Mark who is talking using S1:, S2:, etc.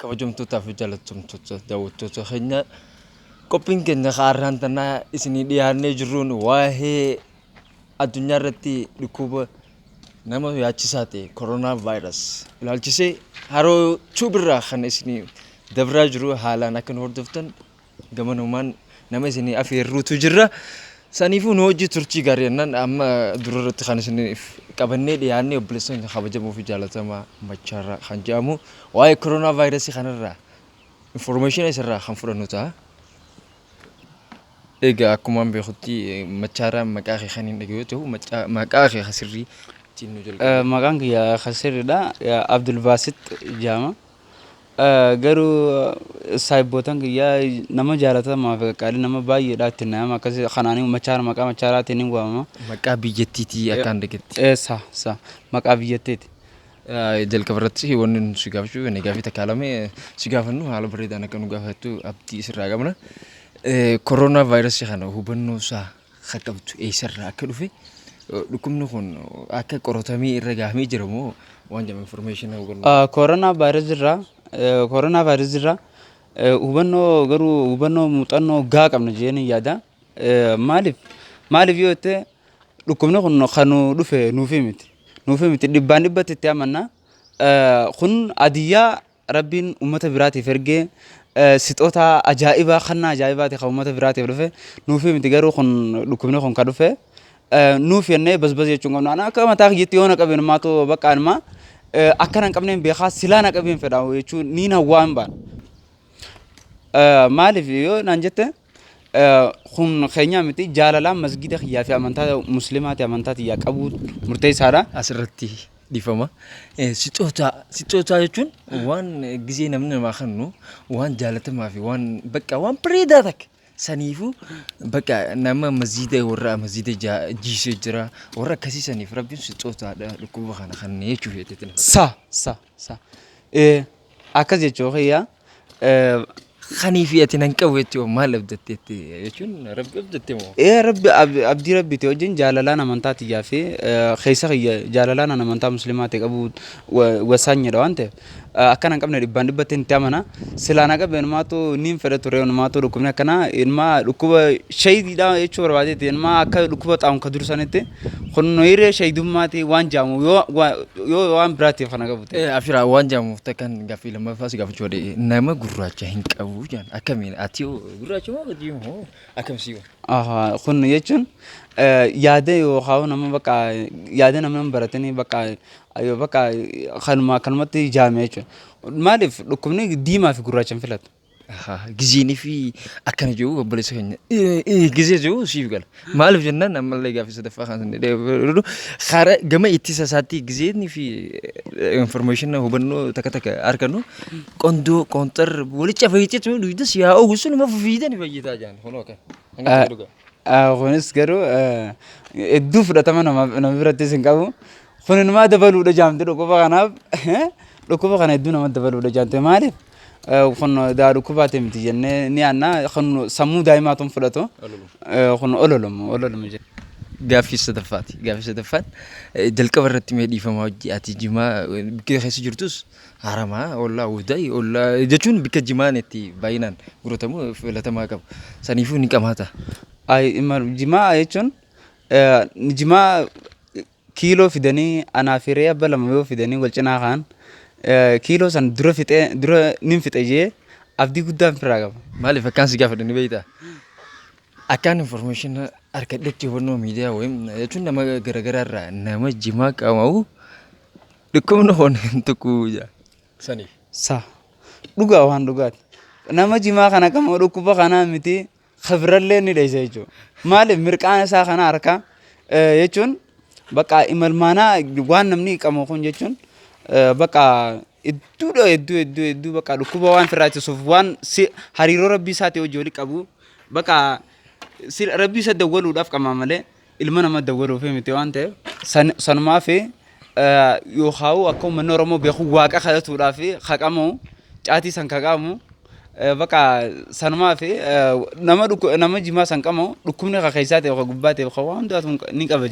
S1: Kabajamtootaa fi jaallatamtoota daawwattoota keenya, qophiin keenya har'aan tanaa isinii dhiyaannee jirruun waa'ee addunyaa irratti dhukkuba nama yaachisaa ta'e koronaa vaayirus ilaalchisee Haroo Tube irraa kan isinii dabraa jiru haalaan akka nu hordoftan gamanumaan nama isinii afeerruutu jirra. Saniifuu nu hojii turtii gaarii jennaan amma dura irratti kan isiniif qabannee dhiyaannee obboleessa keenya kabajamoo fi jaalatamaa Machaarraa kan jedhamu waa'ee koronaa vaayirasii kanarraa information isarraa kan fudhannu ta'a. Egaa akkumaan beekutti Machaaraan maqaa kee kan hin dhagayu yoo ta'u, maqaa kee kan sirrii ittiin nu jalqabe.
S2: Maqaan kiyya kan sirriidha. Abdulbaasit jedhama. Garuu saahibbootan kiyya nama jaalatamaa fi qaqqaalii nama baay'eedha ittiin nama akkasii kanaanii Machaara, maqaa Machaaraatiin ni waamama.
S1: Maqaa biyyattiitii akkaan dhagayetti.
S2: Sa sa maqaa biyyattiiti.
S1: Jalqaba irratti wanni nu si gaafachuu inni gaafii takka lame si gaafannu haala bareedaan akka nu gaafattu abdii sirraa qabna. Koronaa vaayirasii kana hubannoo isaa kan qabdu eessarraa akka dhufe, dhukkubni kun akka qoratamee irra gahamee jira moo waan jedhamu information hubannoo.
S2: Koronaa vaayirasii irraa hubannoo, garuu hubannoo muuxannoo gaa qabna jeen yaada. Maaliif yoo jette, dhukkubni kun kan nu dhufe nuufi miti. Nuufi miti, dhibbaan dhibbatti itti amanna. Kun adiyyaa Rabbiin uummata biraatiif ergee, sixoota ajaa'ibaa, kennaa ajaa'ibaati kan uummata biraatiif dhufe, nuufi miti. Garuu kun dhukkubni kun kan dhufe nuuf jennee basbas jechuun qabnu. Ana akka mataa kiyyatti yoo na qabeen maatu bakka anuma akkana hin qabneen beekaa, silaa na qabeen fedha jechuun niin hawwaa hin baana. Maaliif yoo naan jette, kun keenyaa miti, jaalalaan masgida kiyyaa fi amantaa musliimaati amantaa tiyyaa qabu murteessaadha.
S1: Asirratti dhiifama. Sixootaa, sixootaa jechuun waan gizee namni namaa kennu waan jaalatamaa fi waan bakka waan bareedaa takka. Saniifuu bakka nama maziida, warra maziida jiisee jira, warra akkasii saniif Rabbiin sixootaadha dhukkuba kana kan jechuuf jeteetti.
S2: Sa sa sa akkas jechuu kiyya.
S1: Kanii fi ati nan qabu jechuun maal abdatteetti jechuun, Rabbi abdatte moo?
S2: Ee, Rabbi, abdii Rabbiiti wajjin jaalalaan amantaa tiyyaa fi keessa kiyya jaalalaan an amantaa musliimaati qabu wasaanyidha waan ta'eef, akkana hin qabne dhibbaan dhibbatti itti amana. Silaa na qabe inumaatu niin fedha ture, inumaatu dhukkubni akkanaa inumaa dhukkuba shayiidha jechuu barbaadeeti, inumaa akka dhukkuba xaa'uun ka dursanitti kun hiree shayidummaati waan jaamu yoo waan biraatiif kana qabu ta'e.
S1: Abshira, waan jedhamuuf takkan gaaffii lammaffaa si gaafachuu fedhe, nama gurraacha hin qabu jedhan, akkamiin? Ati gurraacha moo adii moo akkam sii?
S2: Kun jechuun yaada yookaan nama bakka yaada nama hin baratanii bakka bakka kanuma akkanumatti ijaame jechuudha. Maaliif, dhukkubni diimaa fi gurraacha hin filatu.
S1: Gizeenii fi akkana jiru obboleessa keenya gizee jiru siif gala. Maaliif jennaan, ammallee gaaffii sadaffaa kan karaa gama ittisa isaatti gizeenii fi information hubannoo takka takka argannu qondoo qoonxar walitti fayyadamu dhuydas yaa ogu sunuma fiidan fayyidaa jaan kunoo akka.
S2: Kunis garuu hedduu fudhatama nama birattis hin qabu. Kun inumaa dabaluudha jaamte, dhukkuba kanaaf dhukkuba kana hedduu nama dabaluudha jaamte. Maaliif, kun daa dhukkubaati miti jennee ni yaadna, kun sammuu daa'imaatu hin fudhatu, kun ololamu ololamu jedha.
S1: Gaaffii sadaffaati. Gaaffii sadaffaan jalqaba irratti mee dhiifamaa hojii, ati jimaa bikka keessa jirtus haramaa ollaa wudayi ollaa jechuun bikka jimaan itti baay'inaan gurguramu filatamaa qaba. Saniifuu ni qamaata.
S2: Jimaa jechuun jimaa kiiloo fidanii anaa fi re'ee abba lama yoo fidanii wal cinaa kaan, kiiloo san dura fixee dura nin fixe jee abdii guddaan firraa qaba.
S1: Maaliif akkaan si gaafadhe ni beektaa? Akkaan information argadhetti, hubannoo miidiyaa wayim jechuun nama garaagaraa irraa, nama jimaa qabu dhukkubni kun hin tuquu jaa. Saniif.
S2: Sa dhugaa, waan dhugaati. Nama jimaa kana qabu dhukkuba kanaa miti kabirallee ni dheessa jechuudha. Maaliif, mirqaan isaa kana harka jechuun bakka imalmaanaa waan namni qabu kun jechuun bakka hedduudha, hedduu hedduu hedduu bakka dhukkuba waan firraa ittisuuf waan si hariiroo Rabbii isaatii hojii walitti qabu, bakka Rabbii isa dawwaluudhaaf qaba malee ilma nama dawwaluuf miti waan ta'eef, sanumaa fi yookaan akka uummanni Oromoo beeku Waaqa kadhatuudhaaf haqamu caatii san kaqaamu bakka sanumaa fi nama jimaa san qabu dhukkubni ka keessaa ta'e ka gubbaa ta'e ka waan hundaatu ni qaba jee.